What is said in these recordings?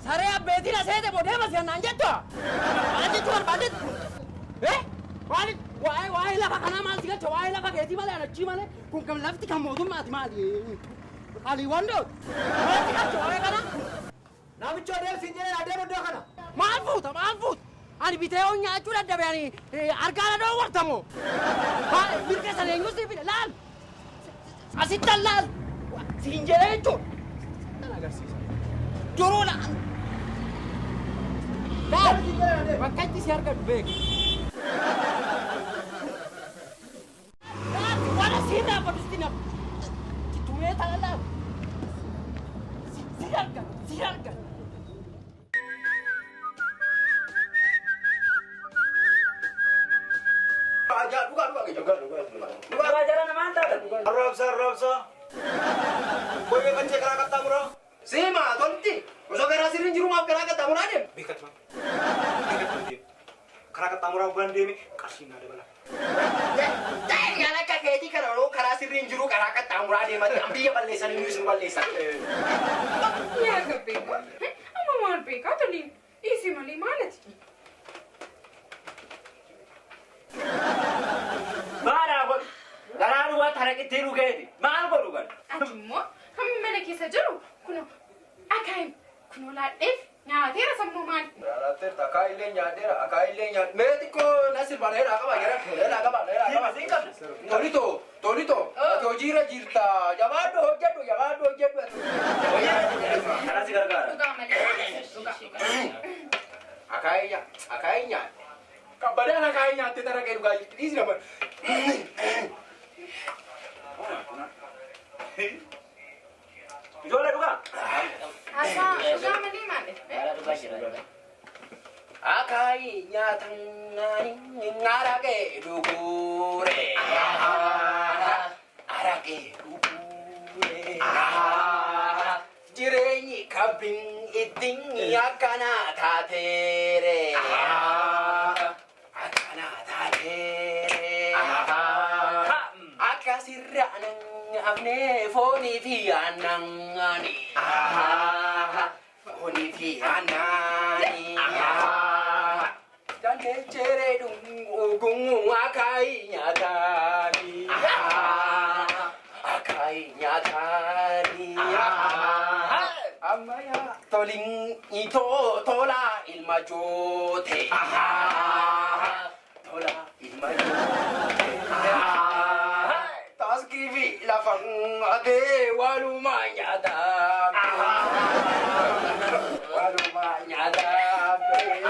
Saree abbeetiin aseete bodee masiyannaan jettu. Maal jechuu barbaaddetti? Maal waa'ee lafa kanaa maal si galcha? Waa'ee lafa keetii malee anachii malee kun kan lafti kan mootummaati maali? Haliiwwan dhoot. Maal si galcha waa'ee kanaa? Namicha adeemsi hin jedhee adeemu iddoo kana. Maal fuuta maal fuuta? Ani bitee hoo nyaachuu dadhabe ani harkaan adoo wartamoo. Mirga sana eenyu si fide laal. Asittan laal. Siin jedhee jechuudha. Sittan agarsiisa. Duruu laal. Laal. Bakka itti si argatu beeku. Laal waan asiin dhaabbatu sitti nafu. Tumee tana laal. Si argatu si argatu. Arraabsa arraabsa. Koyee qaccee karaa qaxxaamuraa. Seema tolti. Osoo karaa sirriin jiru maaf karaa qaxxaamuraa deema? Beekatuma. Beekatuma deema. Karaa qaxxaamuraa hoggaan deeme qarshiin naa dabala. Ta'e akka keetii kana yeroo karaa sirriin jiru karaa qaxxaamuraa deematti an biyya balleessanii nuyi isin balleessan. Yaa gabbeeko. Amma maal beekaa toliin? Dhiisi malee maalati? Maal godhu? Garaa duwwaa taraqitti dhugeeti. Maal godhu gani? Ati immoo kan mana keessa jiru kunoo akaayim kunoo laadheef nyaateera sammuu maal? Akaayillee nyaadheera akaayillee nyaadhe. Mee xiqqoo na sirba dheeraa qaba jara dheeraa qaba dheeraa qaba. Tolito tolito ati hojiirra jirta jabaadhu hojjedhu jabaadhu hojjedhu ati. Karaa si gargaara. Dhugaa malee. Dhugaa. Akaayii nyaadhe akaayii nyaadhe. Kabbadaan akaayii nyaattee taraqee dhugaa jirti dhiisi nama. Ijoollee dhugaa. Haasaa dhugaa malee maali? Akaayii nyaatan araqee dhuguure. Araqee dhuguure. Jireenyi kabbiin ittiin akkana taateere. Akkana taateere. Akka sirraan hafnee foonii fi aannani. Foonii fi aannani. Dandeechere dhuguu akaayii nyaatani. Akaayii nyaatani. Amma yaa toliin itoo tola ilma joote. Tola ilma joote. Taaskii fi lafa adee walumaa nyaatame. Walumaa nyaatame.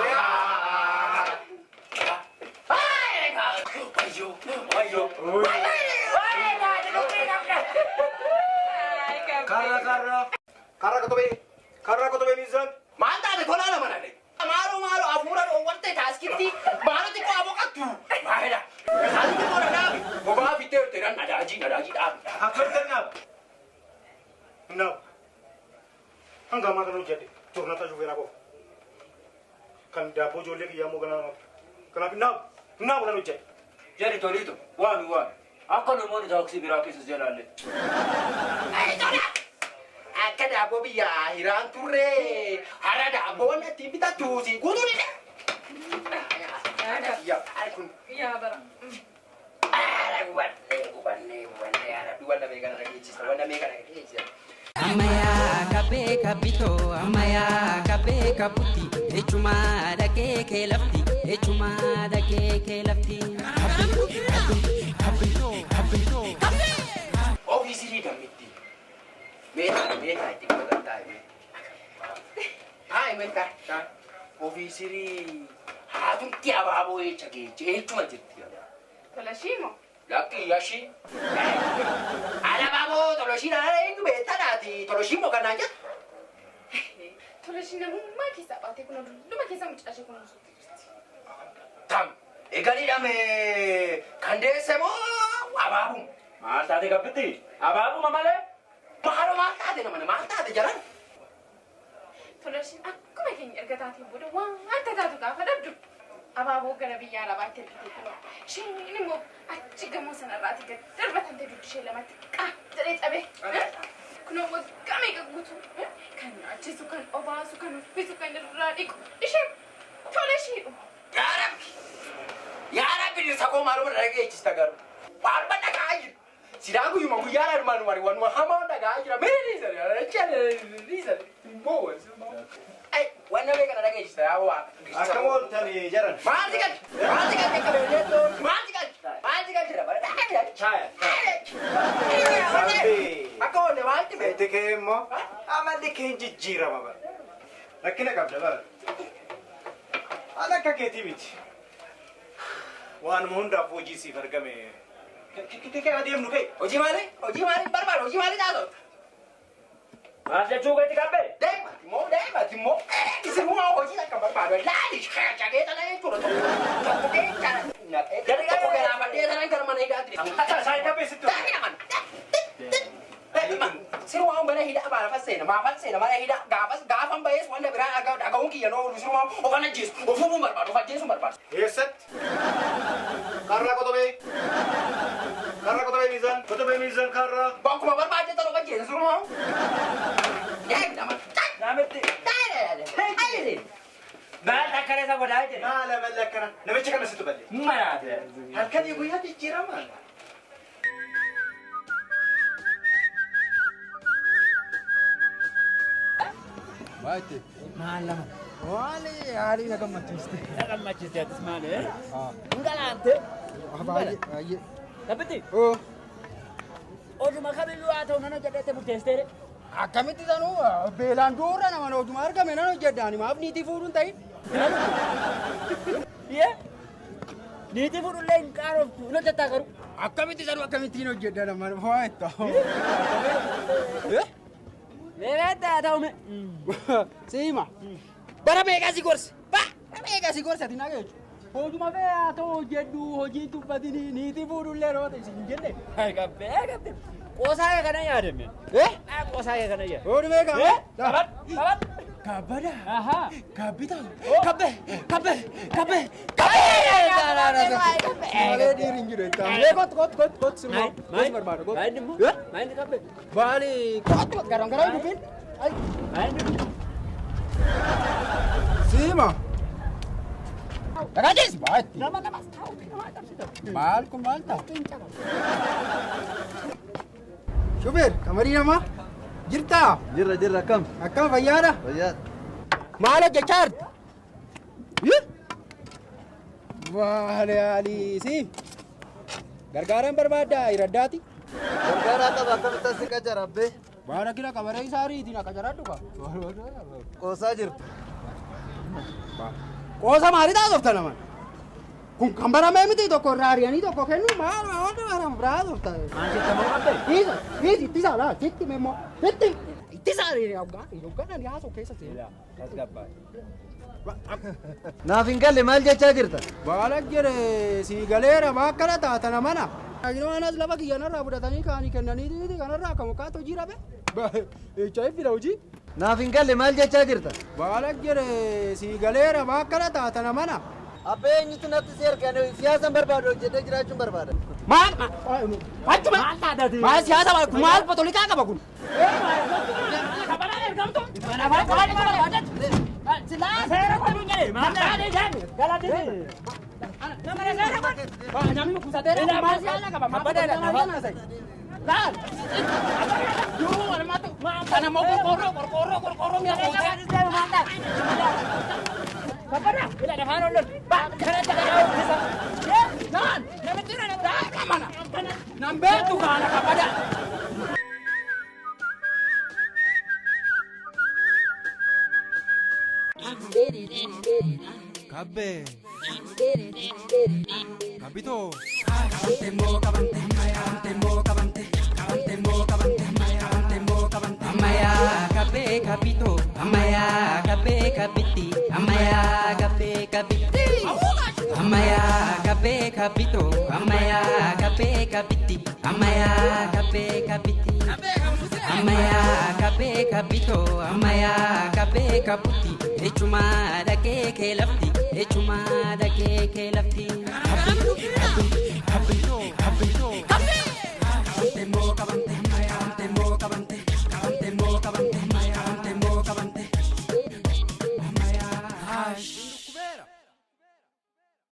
Wayyoo wayyoo. Karra karra. Karra kotobee. Karra kotobee miizaan. Maal taate tolaa nama nane. Maaloo maaloo hafuura dhoowwatte taaskitti maaloo xiqqoo aboqattu. Maalidha? Isaanii xiqqoo na dhaabi. Bobaa fittee jirte nan nadaajii nadaajii dhaabi. Akkamitti naabu? Naabu. Hanga ammaa kana hojjedhe. Jornata shufeeraa qofa. Kan daabboo ijoollee kiyyaa immoo ganaa namaaf. Kanaaf naabu. Naabu nan hojjedhe. Jedhi toliito waami waami. Akka namoonni taaksii biraa keessa jalaalle. Akka daabboo biyya hiraan turre hara daabboon ittiin bitattu si guutuu ni Yaa bara. Ammayyaa kabbee kabbitoo ammayyaa kabbee kabbutti echumaa dhaqee kee lafti echumaa dhaqee kee lafti. Ofiisirii dammitti. Meetaa meetaa itti qabatan taa'e mee. Taa'e mee taa'e taa'e. Ofiisirii haatumti abaaboo eecha geejje eechuma jirti. Tolashii moo? Lakki yashii. Alabaaboo toloshii dha eenyu beektadhaati toloshii moo kanaan jettu. Tolashii namummaa keessaa baatee kun dulluma keessa mucaa ishee kunuunsuutti jirti. Tam eegalidhame kan deesse moo abaabuma. Maal taate gabbitti? Abaabuma malee. Maaloo maal taate nama maal taate jaran? Tolashiin akkuma keenya erga taateen booda wanta taatu gaafa dhabdu abaaboo gara biyya alabaatti ergitee kunoo isheen immoo achi gamoo sanarraati gad darbatamtee dugdi ishee lamatti qaa jedhee cabee. Kunoo waggaa meeqa guutuu kan nyaachisu, kan obaasu, kan uffisu, kan irraa dhiqu. Ishee tola isheedhu. Yaa Rabbi! Yaa Rabbi dhirsa koo maaluma dhageechista garuu. Waanuma dhagaa jira. Silaa guyyuma guyyaa dhaan waanuma hamaa dhagaa jira. Mee dhiisan dhiisan immoo wanna mee kana dhageechista yaa waa. Akkam ooltanii jaran. Maal si galcha? Maal si galcha qabeenya? Maal si galcha? Maal si galcha? Chaaya. Akka oolle maalti bee? Itti kee immoo amalli kee hin jijjiirama bara. Rakkina qabda bara. Haala akka keetii miti. Waanuma hundaaf hojii siif argame. Kee adeemnu kee. Hojii maali? Hojii maali? Barbaadu hojii maali taasoo? Maal jechuu keetti qabbe? Deemati immoo deemati immoo isin humaa hojii akka barbaadu laali shaqee tana jechuudha tokko keessa tokko garaafadhee tanan gara mana hidhaatti. Saayikabeessitti. Sirumaa mana hidhaa maafan seena maafan seena mana hidhaa gaafas gaafan bahees wanta biraa dhaga'uun kiyya noo oolu sirumaa ofan ajjeesu ofuufuu barbaadu of ajjeesuu barbaadu. Eessatti? Karraa qotobee. Karraa qotobee miizaan. Qotobee miizaan karraa. Bakkuma barbaadde tan of ajjeesa sirumaa. Deemna mana. Namitti. Maal akkana isa godhaa jira? Maal amalli akkana? Namicha kana situ balle. Maraate. Halkanii guyyaa jijjiirama. Maal lama? Maali haalli na gammachiiste. Na gammachiiste atis maali? Ngalaante. Baay'ee baay'ee. Taphiti. Oo. Oduma kamiyyuu haa ta'u nan hojjedheette murteessiteere. Akkamitti sanuu beelaan duurra nama hojuma argame nan hojjedhaani maaf niitii fuudhuun ta'in. Yee. Niitii fuudhullee hin qaanoftu hin hojjettaa garuu. Akkamitti sanuu akkamittiin hojjedha nama waa itti. Meeqatti haa ta'u mee. Siima. Bara meeqa si gorse? Bara meeqa si gorse ati na geechu. Hojuma fee haa ta'u hojjedhu hojiin tuffatini niitii fuudhullee yeroo ta'e isin jenne. Qabbee qabbee. Qoosaa kana yaadame. Qoosaa kana yaadame. Hoji meeqa? Qabad qabad. Kabbada. Ahaa. Kabbita. Kabbe kabbe kabbe kabbe. Malee dhiirri hin jiru jechuudha. Mee kottu kottu kottu kottu sirba. Kottu barbaada kottu. Maayini immoo? Maayini qabbe? Baali kottu kottu garam garam dubbiin. Maayini. Siima. Dhagaachis baatti. Nama namas taa'u nama cabsita. Maal kun maal ta'a? Shufeer qamarii namaa jirtaa? Jirra jirra akkam? Akkam fayyaadha? Fayyaadha. Maal hojjechaa jirta? Baale aliisi. Gargaaraan barbaaddaa iraddaati. Gargaaraa qaba akkamitti as qacara abbee? Baala kira qabaree isaa ariitiin akka jaradhu ka. Qoosaa jirtu. Qoosa maalii taasofta naman? Kun kan baramee miti tokko irraa ari'anii tokko kennu maal maal maal biraa taasofta. Maal jetta moo qabbe? Iisa iisi ittisa laa sitti memmoo sitti ittisa hoggaa hoggaa haasoo keessa seera. Tasgabbaa. Naaf hin galle maal jechaa jirta? Baala jedhe sii galeera baakkana taatana mana. Anas lafa kiyyanarraa fudhatanii kaanii kennanii kanarraa akka mukaatti hojii rabe. Eechaa fida hojii. Naaf hin galle maal jechaa jirta? Baala jedhe sii galeera baakkana taatana mana. Abbee eenyutu natti si erga? Siyaasan barbaadu hojjetee jiraachuun barbaada. Maal? Achuma. Maal taatati? Maal siyaasa maal maal potolikaa qaba kun? Namni kuusateera maal siyaasa qaba? Maal siyaasa Laal. Yoo walmaatu kana moo qorqorroo qorqorroo qorqorroo mi'a qootee. Kabbada. Ila dafaan ol lol. Ba kana tagaa uffisa. Naan namichi na daa mana. Nan beektu kaana kabbada. Kabbee. Kabbitoo. Amaya kabe kabito, amaya kabe kabiti, amaya kabe kabiti. Amaya kabe kabito, amaya kabe kabiti, amaya kabe kabiti. Amaya kabe kabito, amaya kabe kabuti, echuma dake ke lafti, echuma dake ke lafti. Kabe kabe kabe kabe.